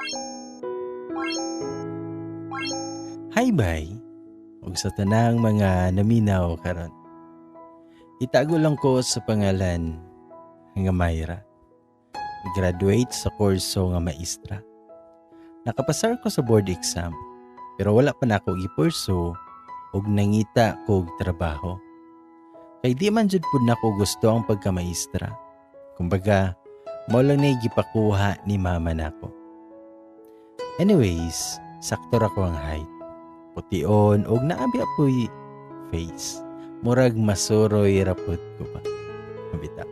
Hi bye! Ug sa tanang mga naminaw karon. Itago lang ko sa pangalan nga Myra. Graduate sa kurso nga maestra. Nakapasar ko sa board exam pero wala pa nako gi-pursue ug nangita kog trabaho. Kay di man jud pud nako gusto ang pagkamaestra. Kumbaga, mao lang ni gipakuha ni mama nako. Anyways, sakto ra ko ang height. Pution og naabi apoy face. Murag masuroy ra pud ko ba. Bitaw.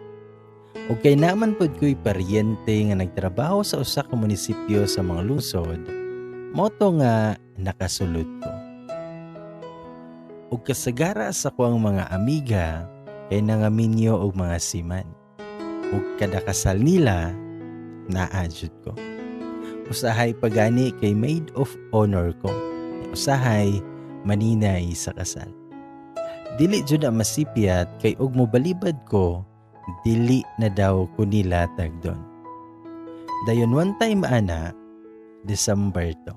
Og kay naman pud ko'y paryente nga nagtrabaho sa usa ka munisipyo sa mga lungsod, mao to nga nakasulod ko. Og kasagara sa kuang mga amiga kay nangaminyo og mga seaman. Ug kada kasal nila naa jud ko. Usahay pagani kay maid of honor ko. Usahay maninay sa kasal. Dili jud na masipyat kay og mobalibad ko, dili na daw ko nila tagdon. Dayon one time ana, December to,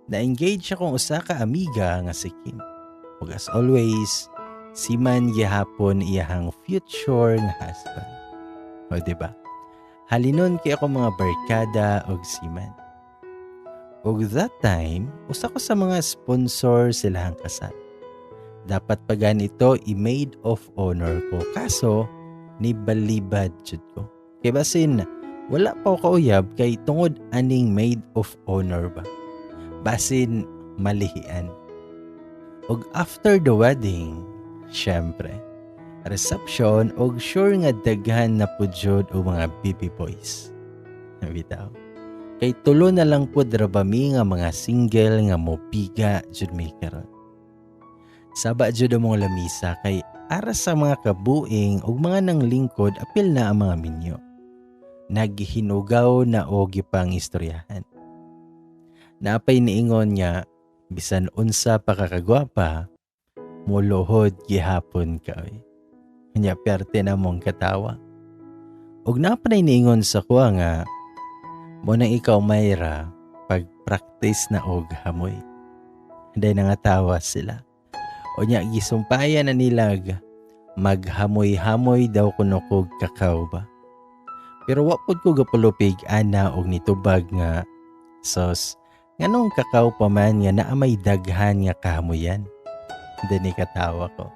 na-engage akong usa ka amiga nga si Kim. Ug as always, seaman gihapon iyahang future nga husband. O di ba? Halinon kay ako mga barkada og seaman. Ug that time, usa ko sa mga sponsor silahang kasal. Dapat pa ganito i-maid of honor ko. Kaso, nibalibad jud ko. Kay basin, wala pa ko kauyab kay tungod aning maid of honor ba. Basin, malihian. Ug after the wedding, syempre, reception og sure nga daghan na pud jud og mga baby boys. Bitaw. Kay tulo na lang pud ra ba mi nga mga single nga mobiga jud mi karon. Saba jud among lamisa kay ara sa mga kabuing ug mga nanglingkod apil na ang mga minyo. Naghinugaw na og gipang istoryahan. Naapay niingon nga bisan unsa pa ka kagwapa, muluhod gihapon ka oy. Nya perte na mong katawa. Ug naa pa niingon sa kuha nga mo nang ikaw, Myra, pag-practice na og hamoy. Day nangatawa sila. O nya gisumpayan na nilag maghamoy-hamoy daw kuno kog kakao ba. Pero wa pud ko gapulupig ana og nitubag nga sos nganong kakao pa man nga naa may daghan nga kahamoyan. Dani katawa ko.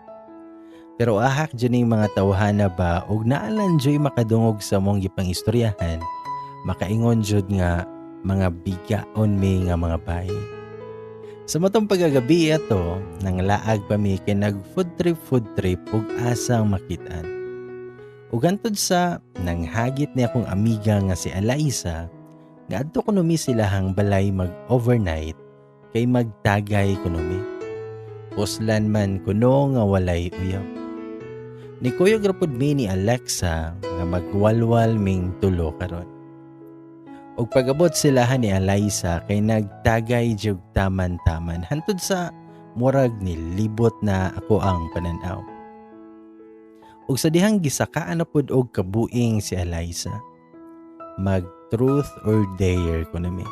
Pero ahak jud ning mga tawhana ba og naalan juy makadungog sa mong gipangistoryahan, makaingon jud nga mga bigaon mi nga mga bayi. Sa matong pagagabi ato, nanglaag pa mi kay nag food trip ug asang makitaan. Ug hantod sa nanghagit ni akong amiga nga si Eliza, nga adto kuno mi silahang balay mag-overnight kay magtagay kuno mi. Puslan man kuno nga walay uyab. Nikuyog ra pud mi ni Alexa nga magwalwal ming tulo karon. Ug pag-abot silahan ni Eliza kay nagtagay jug taman-taman hantod sa murag nilibot na ako ang pananaw. Ug sa dihang gisakaan na pud og kabuing si Eliza. Mag truth or dare ko nami.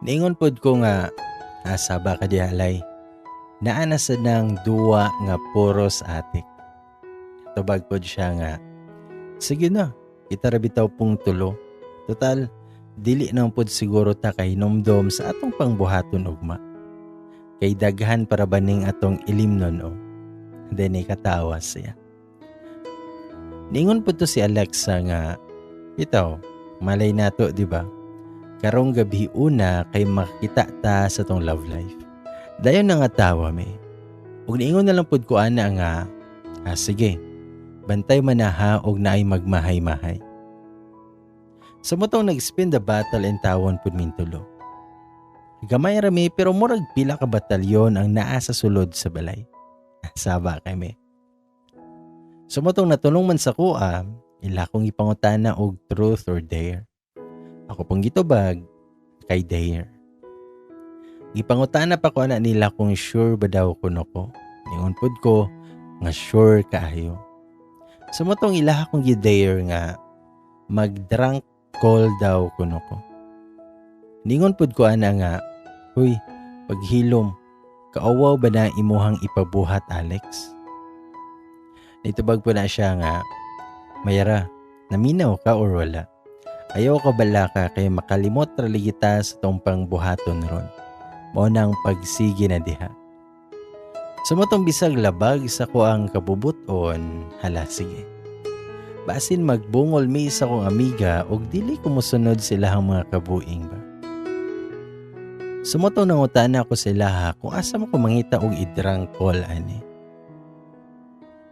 Niingon pud ko nga asa ba ka diha, Alay? Naa na sad nang duwa nga puros atik. Tubag pod siya nga sige na, kita ra bitaw pong tulo. Total, dili nang pod siguro ta kay hinumdom sa atong pangbuhaton ugma. Kay daghan para baning atong ilimnon o. Then katawa siya. Ningon po to si Alexa nga, itaw, malay nato, di ba? Karong gabi una kay makita ta sa tong love life. Dayon na nga tawa mi. Ug niingon na lang pud ko ana nga, ah, sige, bantay man na ha og naay magmahay-mahay. Sa motong nag-spin the bottle and tawon pud mintulo. Gamay ra mi pero murag pila ka batalyon ang naa sa sulod sa balay. Saba kami. Sa motong natulong man sa kuha, ila kong ipangutana og truth or dare. Ako pong gitubag kay dare. Gipangutana pa ko ana nila kung sure ba daw kuno ko. Ningon pud ko nga sure kaayo. Sa motong ila akong gi-dare nga mag-drunk call daw kuno ko. Ningon pud ko ana nga, "Huy, paghilom, kauwaw ba na imuhang ipabuhat, Alex?" Nitubag po na siya nga, "Mayara, naminaw ka or wala? Ayaw ka bala ka kay makalimot ra kita sa tong pangbuhaton ron. Mao nang pagsige na diha." Sa motong bisag labag sa ko ang kabubuton, hala sige. Basin magbungol mi sa akong amiga og dili ko mosunod sa ilahang mga kabuing ba. Sumotong nangutana ko sa ilaha kung asa mo ko mangita og idrang call ani.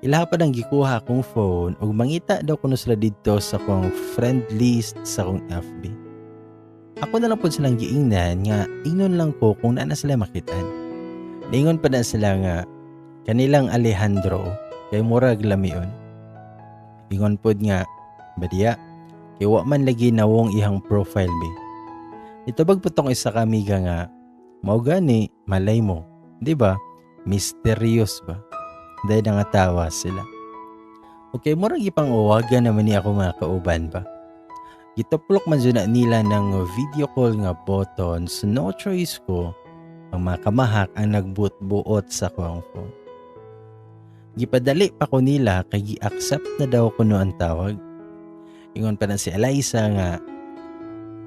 Ilaha pa nang gikuha akong phone ug mangita daw kuno sila didto sa akong friend list sa akong FB. Ako na lang pud silang giingnan nga ingnon lang ko kung naa na sila makitaan. Niingon pa na sila nga kanilang Alejandro kay murag lamion. Ingon pod nga badiya kay wa man lagi nawong ihang profile bi. Itubag po tong isa ka amiga nga mao gani, malay mo, di ba? Mysterious ba? Dahil nangatawa sila. Okay, murag ipang uwagan naman ni ako mga kauban ba. Gituplok man jud na nila ng video call nga button, so no choice ko, ang mga kamahak ang nagbuot-buot sa akong phone. Gipadali pa ko nila kay gi-accept na daw kuno ang tawag. Ingon pa na si Eliza nga,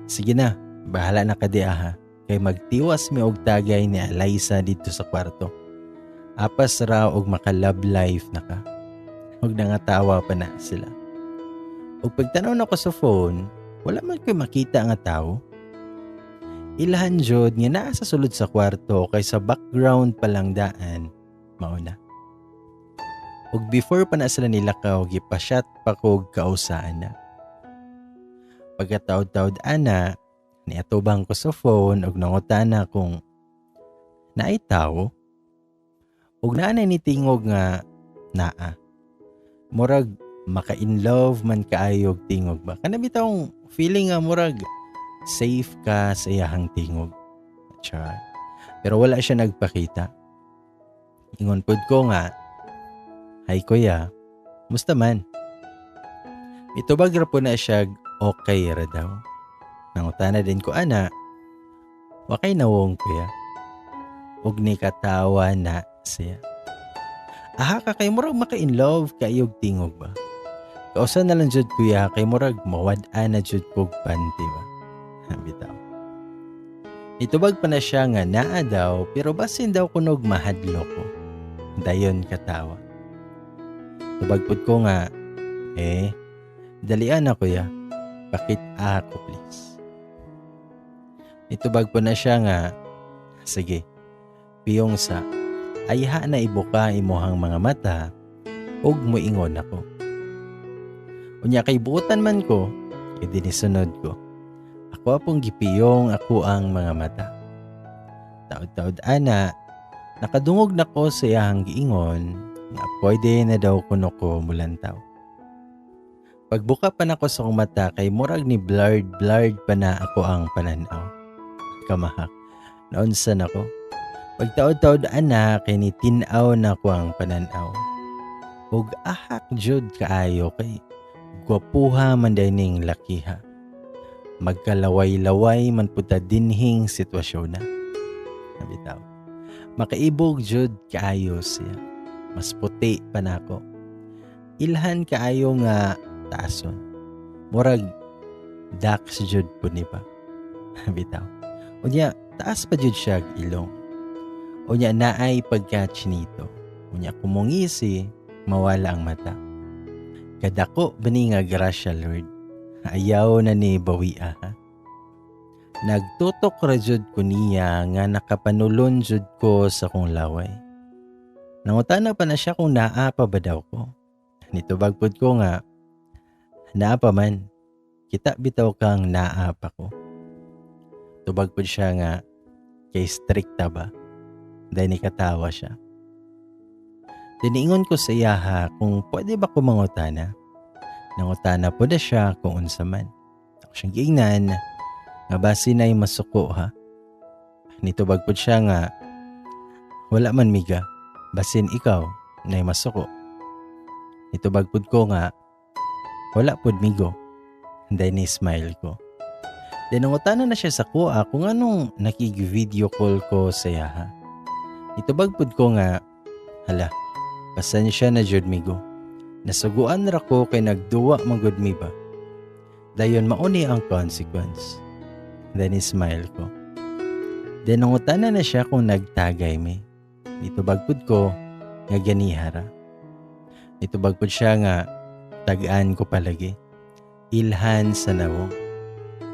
"Sige na, bahala na ka di aha, kay magtiwas mi og tagay ni Eliza dito sa kwarto. Apas ra og maka-love life na ka." Og nangatawa pa na sila. Og pagtanaw nako sa phone, wala man ko'y makita nga tao. Ilahan jud nga naa sa sulod sa kwarto kay sa background pa lang daan, mao na. Ug before pa na sila nilakaw, gipa-shot pa kog kausaan na. Pagkataod-taod ana, niatubang ko sa phone ug nangutana kung naay tawo. Ug naa na nitingog nga naa. Murag maka-in love man kaayo og tingog ba. Kana bitawng feeling nga murag safe ka sa iyahang tingog. Char. Pero wala siya nagpakita. Ingon pud ko nga, "Hi kuya, musta man?" Mitubag ra po na siya, okay ra daw. Nangutana din ko ana, "Wakay nawong, kuya?" Ug ni katawa na siya. Aha ka kay murag maka-in love kaayog tingog ba. "Kausa na lang jud, kuya, kay murag mawad-an na jud kog panty ba." Bitaw. Nitubag pa na siya nga naa daw pero basin daw kunog mahadlok ko. Dayon katawa. Tubag pud ko nga, "Eh, dalian na, kuya. Pakita ako, please." Nitubag po na siya nga, "Sige, piyong sa, ayha na ibuka imuhang mga mata ug muingon ako." Unya kay buotan man ko, edi nisunod ko. Ako apong gipiyong ako ang mga mata. Taod-taod ana, nakadungog na ko sa iyahang giingon nga pwede na daw kuno ko mulantaw. Pagbuka pa nako sa akong mata kay murag ni blurred blurred pa na ako ang pananaw. Kamahak. Naunsa nako. Pagtaod-taod ana kay ni tin-aw na ko ang pananaw. Ug ahak jud kaayo kay gwapuha man day ning lakiha. Magkalaway-laway man pud ta dinhing sitwasyon na. Bitaw. Makaibog jud kaayo siya. Mas puti pa nako. Ilhan kaayo nga taason. Murag dax jud pud ni ba. Bitaw. Unya taas pa jud siya ilong. Unya naay pagka-chinito. Unya kumungisi mawala ang mata. Kadako ba ni nga grasya, Lord? Ayaw na ni bawia ha. Nagtutok ra jud ko niya nga nakapanulon jud ko sa kong laway. Nangutana pa na siya kung naa pa ba daw ko. Nitubag pud ko nga, "Naa pa man. Kita bitaw kang naa pa ko." Tubag pud siya nga, "Kay strikta ba?" Dahil ni katawa siya. Tiniingon ko sa iyaha kung pwede ba ko mangutana. Nangutana po na siya kung unsa man. Ako siyang giingnan nga basi na'y masuko ha. Nitubag po siya nga, "Wala man miga, basin ikaw na'y masuko." Nitubag pud ko nga, "Wala pud migo." Dahil ni smile ko. Then nangutana na siya sa akoa kung anong nakig-video call ko sa iyaha. Nitubag pud ko nga, "Hala, pasensya na jud, migo. Nasuguan ra ko kay nagduwa man gud mi ba. Dayon mauni ang consequence." Then smile ko. Then nangutana na siya kung nagtagay mi. Nitubag pud ko nga ganiha ra. Nitubag pud siya nga tag-an ko palagi. Ilhan sa nawong.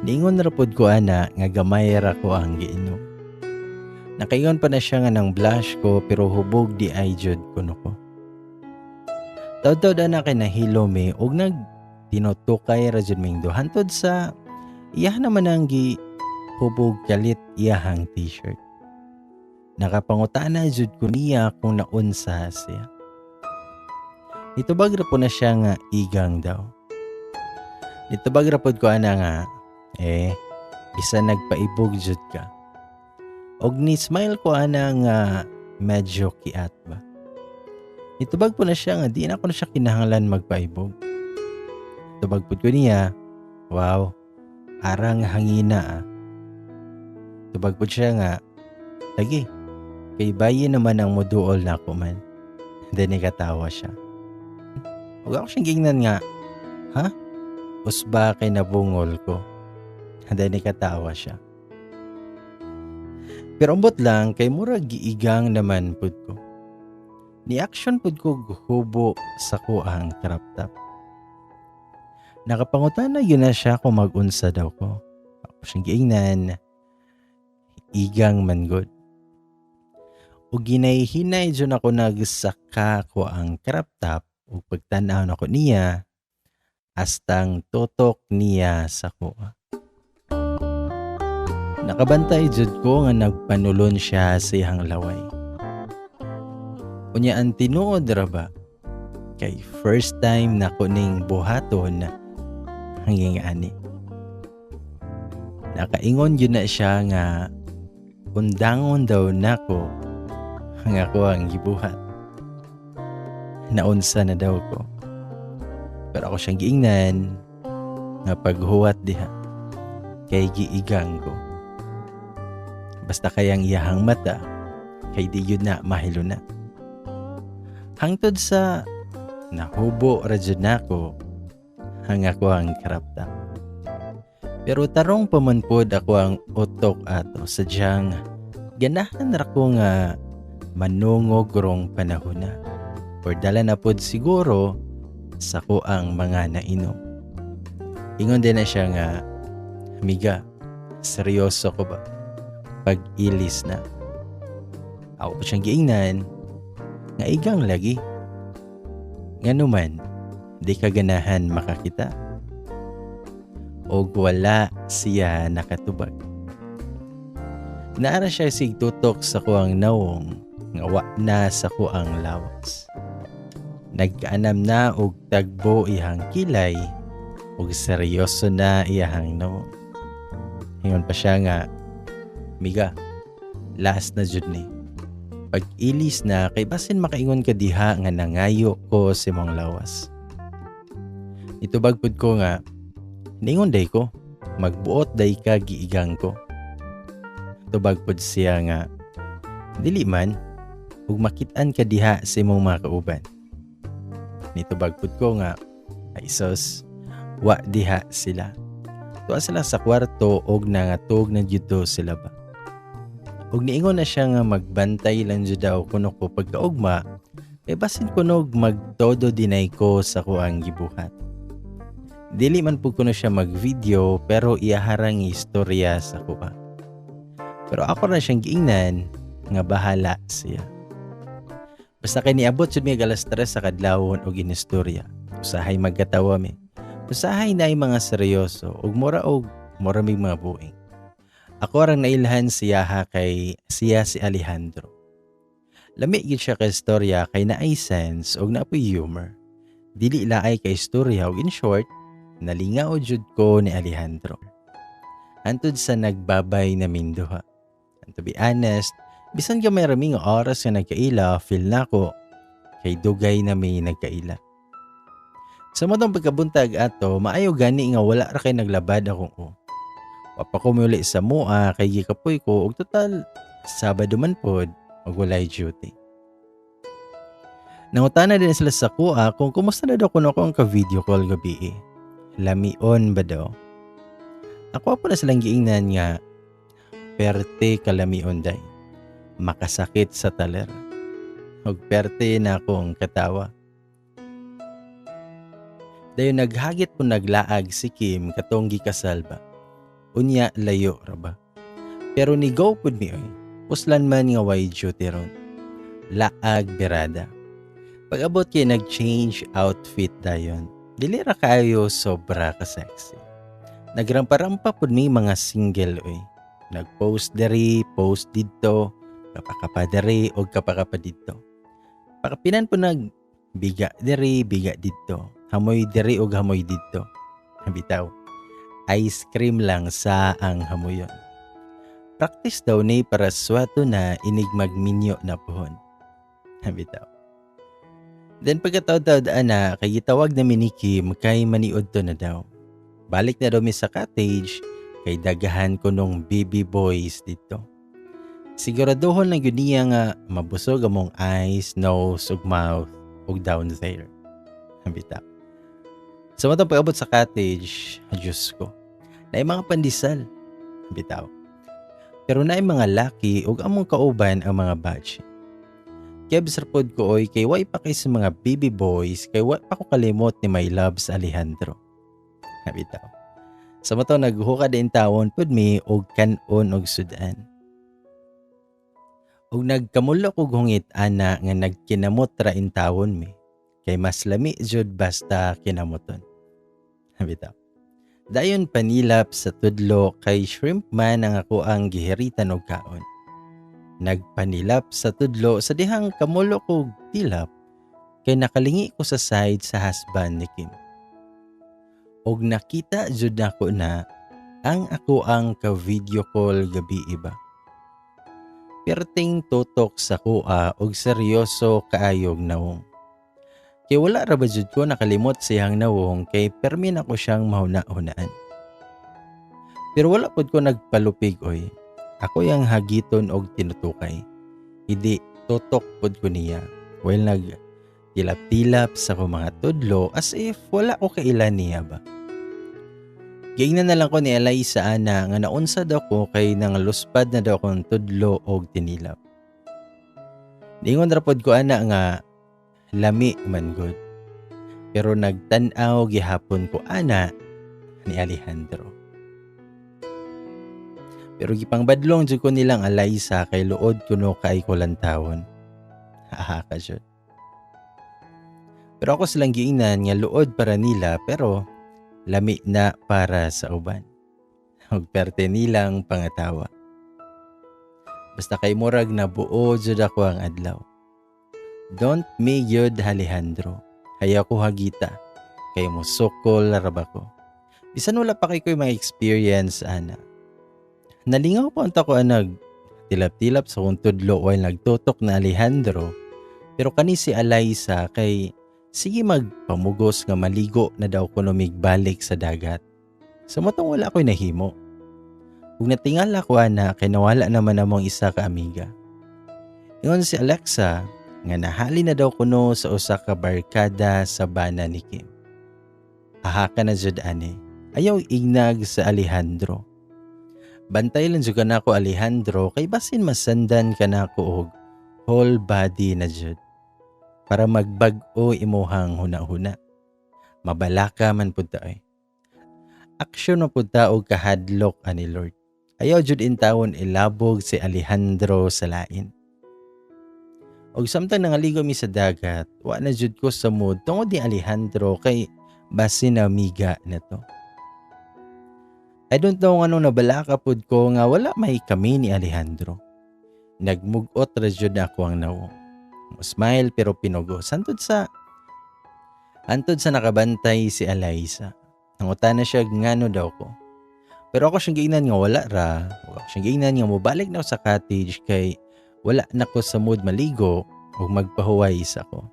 Niingon ra pud ko ana nga gamay ra ko ang giinom. Nakaingon pa na siya nga nang blush ko, pero hubog di ay jud kuno ko. Taud-taud ana kay nahilo mi og nag tinutukay ra jud ming duha hantod sa iya naman ang gi hubog kalit iyahang t-shirt. Nakapangutana jud ko niya kung naunsa siya. Nitubag ra po na siya nga igang daw. Nitubag ra pod ko ana nga, "Eh, bisan nagpaibog jud ka." Og ni smile ko ana nga medyo kiat ba. Nitubag po na siya nga di na ko na siya kinahanglan magpaibog. Tubag pud ko niya, "Wow, arang hangina ah." Tubag pud siya nga, "Lagi, kay bayi naman ang moduol na ako man." Then nikatawa siya. Ug ako siyang gingnan nga, "Ha? Usba kay nabungol ko." Then nikatawa siya. Pero ambot lang kay murag giigang naman pud ko. Ni-action pud ko hubo sa kuang crop top. Nakapangutana yun na siya kung mag-unsa daw ko. Ako siyang giingnan, igang man gud. Ug ginay-hinay jud ako nagsaka ko ang crop top ug pagtan-aw nako niya hastang tutok niya sa kuha. Nakabantay jud ko nga nagpanulon siya sa iyang laway. Unya ang tinuod ra ba kay first time na ko ning buhaton hanging ani. Nakaingon yun na siya nga undangon daw nako ang ako ang gibuhat. Naunsa na daw ko. Pero ako siyang giingnan nga paghuwat diha kay giigang ko. Basta kayang iyahang mata kay di yun na mahilo na. Hangtod sa nahubo ra jud nako ang ako ang crop top. Pero tarong pa man pod ako ang utok ato, sadyang ganahan ra ko nga manungog rong panahon na. Or dala na pod siguro sa ko ang mga nainom. Ingon din na siya nga, "Amiga, seryoso ko ba? Pag-ilis na." Ako pa siyang giingnan nga igang lagi. Nga numan, di ka ganahan makakita. Og wala siya nakatubag. Naara siya sig tutok sa kuang nawong nga wa na sa kuang lawas. Nagkaanam na og tagbo iyang kilay ug seryoso na iyahang nawong. Ingon pa siya nga, "Miga, last na jud ni. Pag-ilis na kay basin makaingon ka diha nga nangayo ko sa imong lawas." Itubag pud ko nga, "Ningon day ko, magbuot day ka giigang ko." Tubag pud siya nga, "Dili man, ug makit-an ka diha sa imong mga kauban." Nitubag pud ko nga, "Ay sus, wa diha sila. Tuwa sila sa kwarto og nangatog na dito sila ba." Ug niingon na siya nga magbantay lang jud daw kuno ko pagkaugma kay basin kunog magtodo dinay ko sa kuang gibuhat. Dili man pud kuno siya mag-video pero iyaharang istorya sa kuha. Pero ako na siyang giingnan nga bahala siya. Basta kay niabot jud mi alas 3 sa kadlawon og inistorya. Usahay magkatawa mi. Usahay na ay mga seryoso ug mura mig mga buing. Ako rang nailhan siya ha kay siya si Alejandro. Lami gyud siya kay istorya kay naay sense ug naapoy humor. Dili laay kay istorya ug in short, nalingaw jud ko ni Alejandro. Hantod sa nagbabay na minduha. And to be honest, bisan gamay rami nga oras nga nagkaila, feel nako kay dugay na may nagkaila. Sa matong pagkabuntag ato, maayo gani nga wala ra kay naglabad akong o. Wa pa ko miuli sa mua kay gikapoy ko ug total Sabado man pod ug walay duty. Nangutana din sila sa kuha kung kumusta na daw kuno ko ang ka-video call gabi. Lamion ba daw? Ako po na silang giingnan nga perte kalamion day. Makasakit sa taler. Og perte na akong katawa. Dayon naghagit po naglaag si Kim katong gikasal ba. Unya layo ra ba. Pero ni go pud mi oy. Puslan man nga way duty ron. Laag birada. Pag-abot kay nag-change outfit dayon. Dili ra kaayo sobra ka sexy. Nagrampa-rampa pud mi mga single oy. Nag-post diri, post didto, kapakapa diri og kapakapa didto. Pakapinan po nag biga diri, biga didto. Hamoy diri og hamoy didto. Bitaw. Ice cream lang sa ang hamoyon. Practice daw ni para swato na inig magminyo na pohon. Bitaw. Then pagkataod-taod ana kay gitawag na mi ni Kim kay maniud to na daw. Balik na daw mi sa cottage kay dagahan ko nung baby boys dito. Siguraduhon lang yun niya nga mabusog among eyes, nose, ug mouth ug down there. Bitaw. Sa matang pag-abot sa cottage, Diyos ko, naay mga pandesal. Bitaw. Pero naay mga laki ug among kauban ang mga batch. Kebs ra pod ko oy kay way pa kay sa mga baby boys kay wa pa ko kalimot ni my loves Alejandro. Bitaw. Sa mato naghuka din tawon pud mi og kan-on og sudan. Og nagkamulok og hungit ana nga nagkinamot ra intawon mi. Kay mas lami jud basta kinamoton. Bitaw. Dayon panilap sa tudlo kay shrimp man ang ako ang gihiritan og kaon. Nagpanilap sa tudlo sa dihang kamulok og tilap kay nakalingi ko sa side sa husband ni Kim. Og nakita jud nako na ang ako ang ka-video call gabi iba. Perting tutok sa kuha og seryoso kaayog nawong. Kay wala ra ba jud ko nakalimot sa iyang nawong kay permi na ko siyang mahuna-hunaan. Pero wala pod ko nagpalupig oy. Ako yang hagiton og tinutukay. Idi tutok pod ko niya while nag tilap-tilap sa ko mga tudlo as if wala ko kailan niya ba. Giingnan na lang ko ni Eliza ana nga naunsa daw ko kay nangaluspad na daw akong tudlo og tinilap. Niingon ra pod ko ana nga lami man gud. Pero nagtan-aw gihapon ko ana ni Alejandro. Pero gipangbadlong jud ko nilang Eliza kay luod kuno kay ko lantawon. Haha ka jud. Pero ako silang giingnan nga luod para nila pero lami na para sa uban. Og perte nilang pangatawa. Basta kay murag na buo jud ako ang adlaw. Don't me gyud Alejandro. Hayaw ko hagita. Kay musukol ra ba ko. Bisan wala pa kay ko'y mga experience ana. Nalingaw pa unta ko ang nag tilap-tilap sa kong tudlo while nagtutok na Alejandro. Pero kani si Eliza kay sige magpamugos nga maligo na daw kuno balik sa dagat. Sa matong wala ko'y nahimo. Ug natingala ko ana kay nawala naman among isa ka amiga. Ingon si Alexa nga nahali na daw kuno sa usa ka barkada sa bana ni Kim. Aha ka na jud ani. Ayaw ignag sa Alejandro. Bantay lang jud ka nako Alejandro kay basin masandan ka nako og whole body na jud. Para magbag-o imuhang huna-huna. Mabalaka man pud ta oy. Aksyon na pud ta og kahadlok ani Lord. Ayaw jud intawon ilabog si Alejandro sa lain. Og samtang nangaligo mi sa dagat, wa na jud ko sa mood tungod ni Alejandro kay basin na miga na to. I don't know nganong nabalaka pud ko nga wala may kami ni Alejandro. Nagmugot ra jud ako ang nawong. Smile pero pinugo. Antod sa nakabantay si Eliza. Nangutana siya ngano daw ko. Pero ako siyang giingnan nga wala ra. Ako siyang giingnan nga mobalik na ako sa cottage kay wala na ko sa mood maligo ug magpahuway sa ko.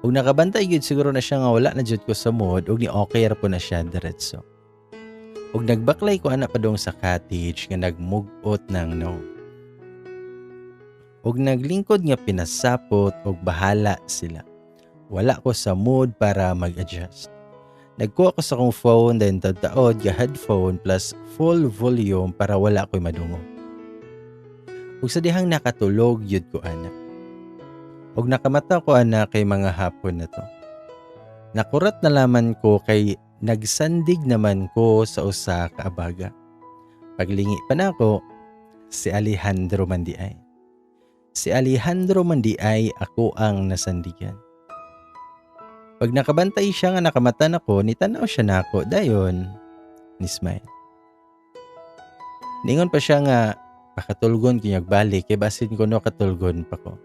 Ug nakabantay gyud siguro na siya nga wala na jud ko sa mood ug ni okay ra po na siya diretso. Ug nagbaklay ko ana padung sa cottage nga nagmugot ng no. Ug naglingkod nga pinasapot og bahala sila. Wala ko sa mood para mag-adjust. Nagkuha ko sa akong phone, then taod ga headphone plus full volume para wala ko'y madungog. Ug sa dihang nakatulog yud ko ana. Ug nakamata ko ana kay mga hapon na to. Nakurat na laman ko kay nagsandig naman ko sa usa ka abaga. Paglingi pa nako, si Alejandro man diay. Si Alejandro man diay ako ang nasandigan. Pag nakabantay siya nga nakamata nako, nitanaw siya nako, dayon ni smile. Ningon pa siya nga pakatulgon kinyag balik kay basin ko no katulgon pa ko.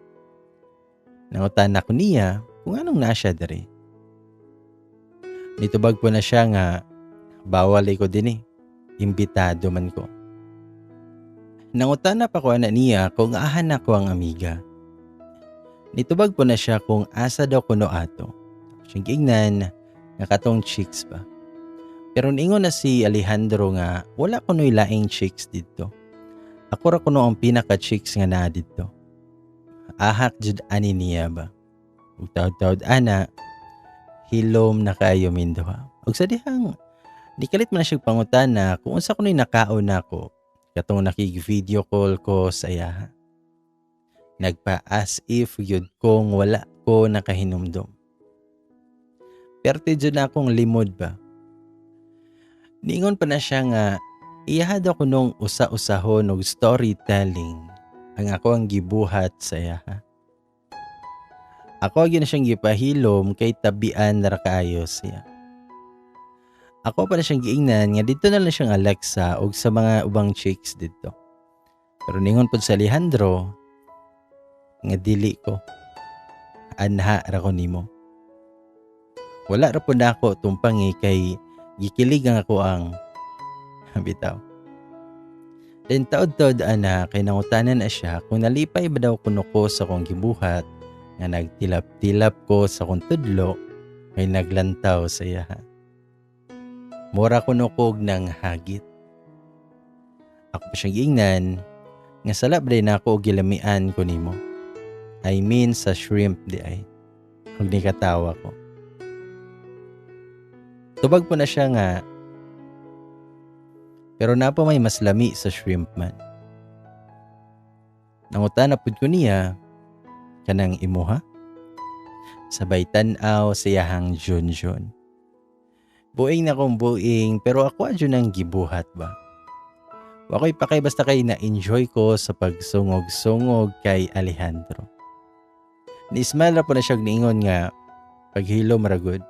Nangutan ako niya kung anong naa siya diri. Nitubag po na siya nga bawal ko din eh. Imbitado man ko. Nangutan na pa ko ana niya kung ahan ako ang amiga. Nitubag po na siya kung asa daw kuno ato. Siyang giingnan nga katong chicks ba. Pero niingon na si Alejandro nga wala kuno'y laing chicks didto. Ako ra kuno ang pinaka chicks nga naa didto. Ahak jud ani niya ba. Ug taod-taod ana, hilom na kaayo minduha. Ug sa dihang nikalit man na siya pangutana kung unsa kuno'y nakaon nako katong nakig-video call ko sa iyaha. Nagpa as if yun kong wala ko nakahinumdum. Perte jud na akong limod ba. Niingon pa na siya nga iyaha daw kunong usa-usahon og storytelling ang ako ang gibuhat sa iyaha. Ako gyud na siyang gipahilom kay tabian na ra kaayo siya. Ako pa na siyang giingnan nga dito na lang siyang Alexa og sa mga ubang chicks didto. Pero ningon pod sa Alejandro nga dili ko. Anha ra ko nimo. Wala ra pud nako tumpangi kay gikilig ang ako ang bitaw. Then taod-taod ana kay nangutanan na siya kung nalipay ba daw kuno ko sa akong gibuhat nga nagtilap-tilap ko sa akong tudlo kay naglantaw sa iya. Mura kuno kog nang hagit. Ako pa siyang giingnan nga sala ba na ako og gilamian ko nimo. I mean sa shrimp di ay. Ug ni katawa ko. Tubag po na siya nga pero napa may mas lami sa shrimp man. Nangutana pud ko niya kanang imuha. Sabay tan-aw sa iyahang junjun. Buing na kong buing pero ako adyo nang gibuhat ba. Wako'y pakay basta kay na-enjoy ko sa pagsungog-sungog kay Alejandro. Ni-smile ra po na siya niingon nga paghilo maragod.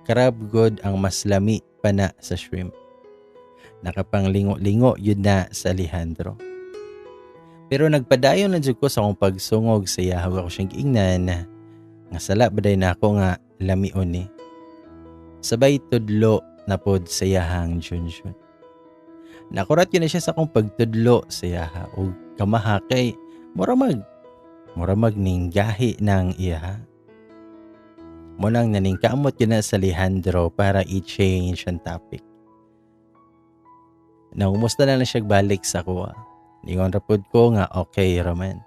Crab god ang mas lami pa na sa shrimp. Nakapanglingo-lingo yun na sa Alejandro. Pero nagpadayon na jud ko sa akong pagsungog sa iya ako siyang giingnan nga sala ba na ako nga lamion ni. Sabay tudlo na pod sa iyahang junjun. Nakurat yun na siya sa akong pagtudlo sa iyaha ug kamaha kay mura mag ninggahi ng iyaha. Mo nang naningkamot yun na sa Alejandro para i-change ang topic. Nangumusta na lang siya balik sa kuha. Ningon ra pod ko nga okay raman.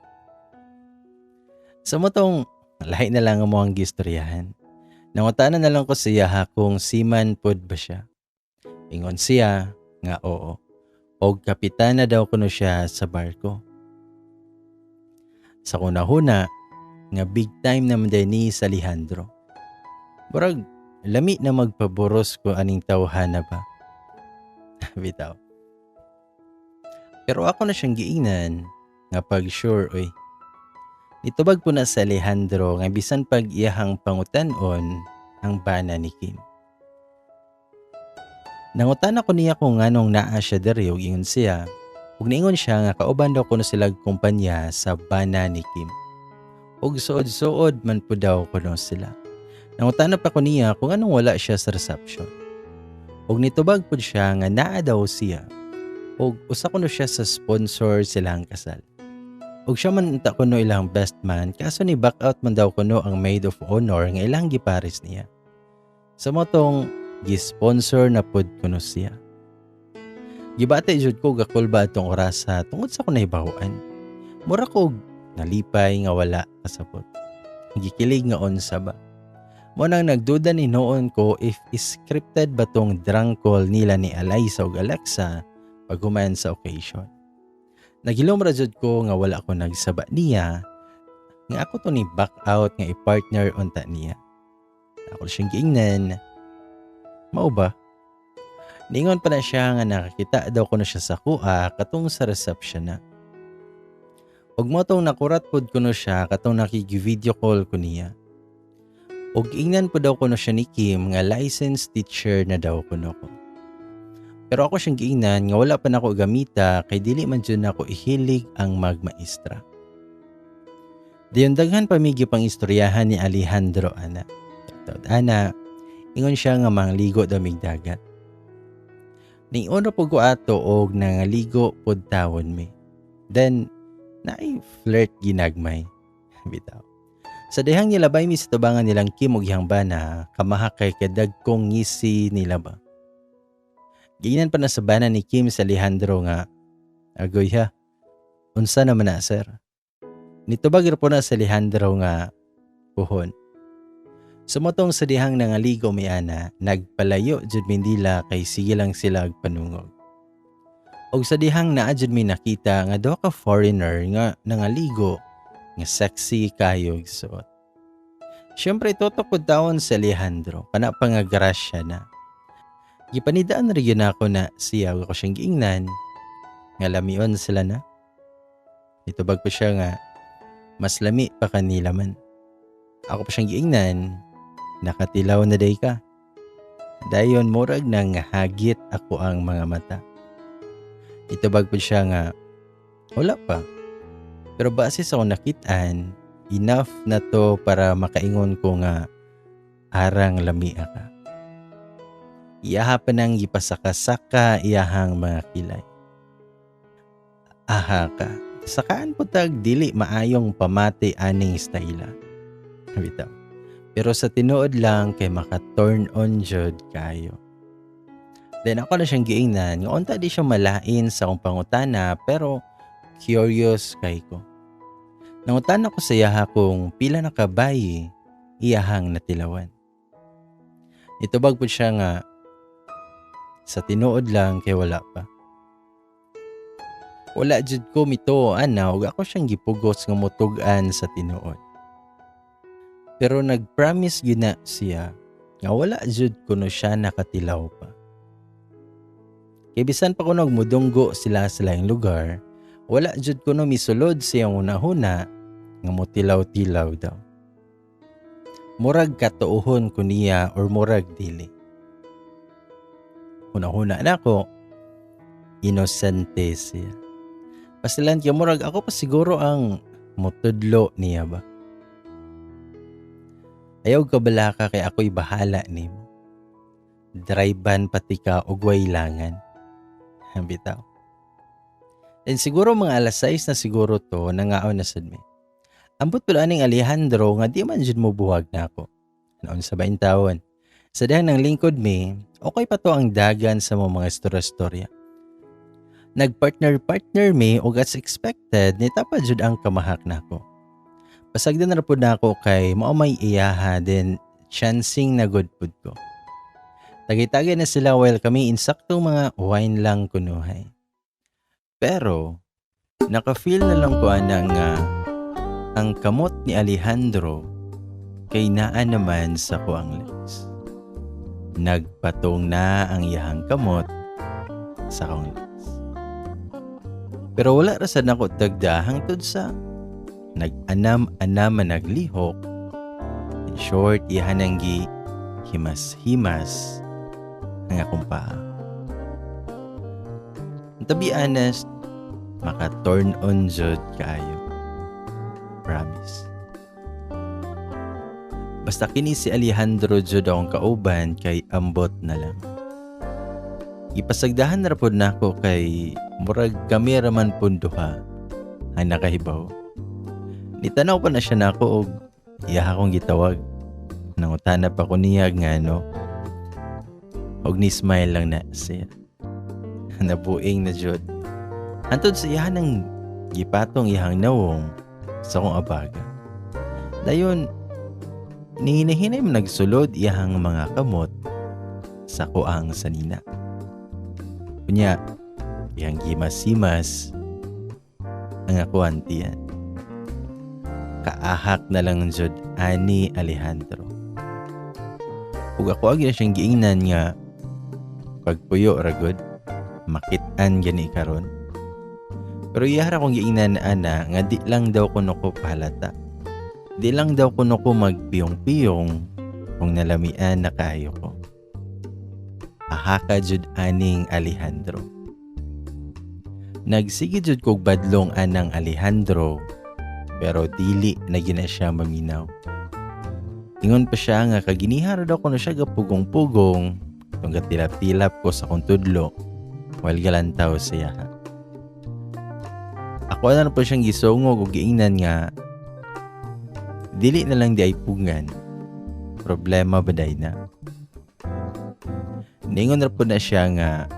Sa motong lahi na lang mo ang gistoryahan. Nangutana na lang ko siya ha kung seaman pod ba siya. Ingon siya nga oo. Og kapitana daw kuno siya sa barko. Sa kunahuna nga big time naman din ni sa Alejandro. Murag lami na magpaboros ko aning tawhana ba. Bitaw. Pero ako na siyang giingnan nga pag sure oy. Nitubag po na sa Alejandro nga bisan pag iyahang pangutan-on ang bana ni Kim. Nangutan ako niya kung nganong naa siya diri ug ingon siya ug niingon siya nga kauban daw kuno sila kumpanya sa bana ni Kim. Ug suod-suod man po daw kuno sila. Nangutana pa ko niya kung anong wala siya sa reception. Ug nitubag pud siya nga naa daw siya. Ug usa kuno siya sa sponsor silang kasal. Ug siya man unta kuno ilang best man kaso ni back out man daw kuno ang maid of honor nga ilang gipares niya. Sa motong gi-sponsor na pud kuno siya. Gibati jud ko gakulba atong orasa tungod sa akong nahibaw-an. Mura ko nalipay nga wala kasabot. Gikilig nga unsa ba. Mo nang nagduda ni noon ko if scripted ba tong drunk call nila ni Eliza ug Alexa paghuman sa occasion. Naghilom ra jud ko nga wala ko nagsaba niya nga ako to ni back out nga i-partner unta niya. Ako siyang giingnan. Mao ba? Ningon pa na siya nga nakakita daw ko na siya sa kuha katong sa reception na. Ug mo tong nakurat pod kuno siya katong nakigi-video call ko niya. Ug ingnan po daw kuno siya ni Kim nga licensed teacher na daw kuno ko. Pero ako siyang giingnan nga wala pa nako gamita kay dili man jud nako ihilig ang magmaestra. Dayon daghan pa mi pang istoryahan ni Alejandro ana. Taud ana, ingon siya nga mangligo daw mig dagat. Ningon ra pud ko ato og nangaligo pod tawon mi. Then naay flirt ginagmay. Bitaw. Sa dihang nilabay mi sa tubangan nilang Kim ug iyang bana, kamaha kay kadagkong ngisi nila ba. Giingnan pa na sa bana ni Kim sa Alejandro nga, "Agoy ha, unsa naman na, sir?" Nitubag ra po na sa Alejandro nga, "Puhon." Sumotong sa dihang nangaligo mi ana, nagpalayo jud mi nila kay sige lang sila og panungog. Og sa dihang naa jud mi nakita nga duha ka foreigner nga nangaligo nga sexy kayo og suot. Siyempre tutok pud tawon si Alejandro, kana pa nga grasya na. Gipanidaan ra gyud nako na siya ug ako siyang giingnan nga lamion sila na. Nitubag pa siya nga mas lami pa kanila man. Ako pa siyang giingnan, "Nakatilaw na day ka." Dayon murag nang hagit ako ang mga mata. Itubag po siya nga wala pa. Pero base sa akong nakitaan, enough na to para makaingon ko nga arang lamia ka. Iyaha pa nang gipasaka-saka iyahang mga kilay. Aha ka. Sakaan po tag dili maayong pamati aning stayla. Bitaw. Pero sa tinuod lang kay maka-turn on jud kayo. Then ako na siyang giingnan nga unta di siya malain sa akong pangutana pero curious kay ko. Nangutana ko sa iyaha kung pila na kabayi iyahang natilawan. Itubag po siya nga sa tinuod lang kay wala pa. Wala jud ko mituo ana ug ako siyang gipugos nga mutug-an sa tinuod. Pero nag-promise gyud na siya nga wala jud kuno siya nakatilaw pa. Kay bisan pa kuno mudunggo sila sa laing lugar, wala jud kuno misulod sa iyang hunahuna nga motilaw-tilaw daw. Murag katuohon ko niya or murag dili. Hunahuna nako, inosente siya. Pasilan kay murag ako pa siguro ang mutudlo niya ba. Ayaw ka balaka kay ako'y bahala nimo. Drive-an pati ka og way langan. Bitaw. And siguro mga alas 6 na siguro to, nangaon na sad mi. Ambot pala aning Alejandro nga di man jud mo buwag nako. Noon sa bain tawon. Sa dihang nang lingkod mi, okay pa to ang dagan sa mga istorya-istorya. Nagpartner-partner mi ug as expected nitapad jud ang kamahak nako. Pasagdan na pud nako kay mao may iyaha, then chancing na good pud ko. Tagay-tagay na sila while kami insakto mga wine lang kunuhay. Pero naka-feel na lang ko ana nga ang kamot ni Alejandro kay naa naman sa kuang legs. Nagpatong na ang iyahang kamot sa akong legs. Pero wala ra sad nako tagda hangtod sa nag-anam-anam man naglihok. In short, iyahan ang gi himas-himas ang akong paa. To be honest, maka-turn on jud kaayo. Promise. Basta kini si Alejandro jud akong kauban kay ambot na lang. Ipasagdahan ra pod nako kay murag kami ra man pud duha ang nakahibaw. Nitanaw pa na siya nako og iya akong gitawag. Nangutana pa ko niya nga ano. Og ni smile lang na siya. Nabuing na jud. Hantod sa iyahan ang gipatong iyahang nawong sa akong abaga. Dayon, nihinahinay man nagsulod iyahang mga kamot sa kuang sanina. Unya, iyang gimas-himas ang akuang tiyan. Kaahak na lang jud ani Alejandro. Ug ako agi na siyang giingnan nga pagpuyo ra gud, makit-an gani karon. Pero iya ra akong giingnan ana nga di lang daw kuno ko pahalata. Di lang daw kuno ko magpiyong-piyong kung nalamian na kaayo ko. Ahaka jud aning Alejandro. Nagsige jud kog badlong anang Alejandro, pero dili na gina siya maminaw. Ingon pa siya nga kaginiha ra daw kuno siya gapugong-pugong kung gatilap-tilap ko sa akong tudlo while galantaw siya. Ako na po siyang gisungog ug giingnan nga dili na lang di ay pugngan. Problema ba day na? Ningon ra po na siya nga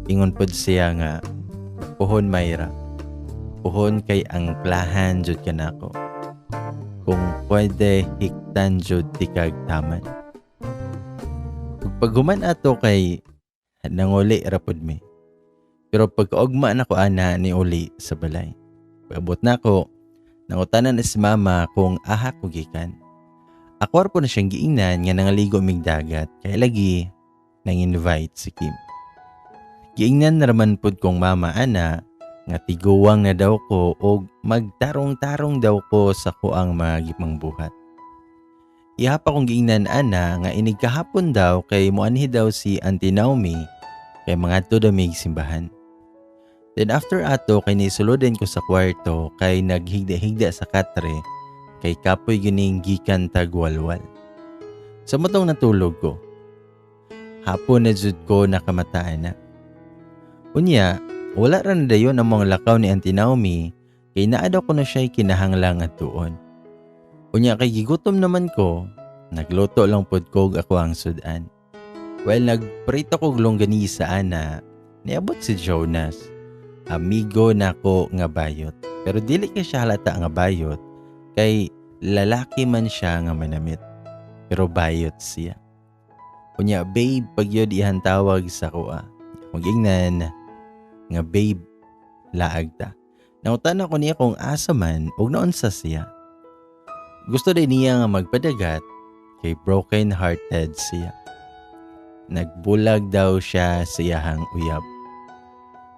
ingon pod siya nga puhon Mayra. Puhon kay ang plahan jud kanako. Kung pwede hiktan jud tikag taman. Ug paghuman ato kay nanguli ra pod mi. Pero pagkaugma nako ana ni uli sa balay. Pag-abot nako, nangutana na si mama kung aha ko gikan. Ako ra po na siyang giingnan nga nangaligo mig dagat kay lagi nang invite si Kim. Giingnan na raman pod kong mama ana nga tiguwang na daw ko og magtarong-tarong daw ko sa kuang mga gipangbuhat. Iha pa kong giingnan ana nga inig kahapon daw kay moanhi daw si Auntie Naomi kay mangadto daw mig simbahan. Then after ato kay nisulodin ko sa kwarto kay naghigda-higda sa katre kay kapoy gining gikan tagwalwal. Sa matong natulog ko. Hapon na jud ko nakamataan na. Unya, wala ra na dayon ang mga lakaw ni Auntie Naomi kay naa daw kuno siya'y kinahanglang adtuon. Unya kay gigutom naman ko, nagluto lang pod ko og ako ang sudan. Well, nagprito kog longganisa ana, niabot si Jonas. Amigo nako nga bayot. Pero dili kay siya halata nga bayot kay lalaki man siya nga manamit. Pero bayot siya. Unya babe pagyud iyang tawag sa kuha. Akong giingnan nga babe laag ta. Nangutana ko niya kung asa man ug naunsa siya. Gusto din niya nga magpadagat kay broken hearted siya. Nagbulag daw siya sa iyahang uyab.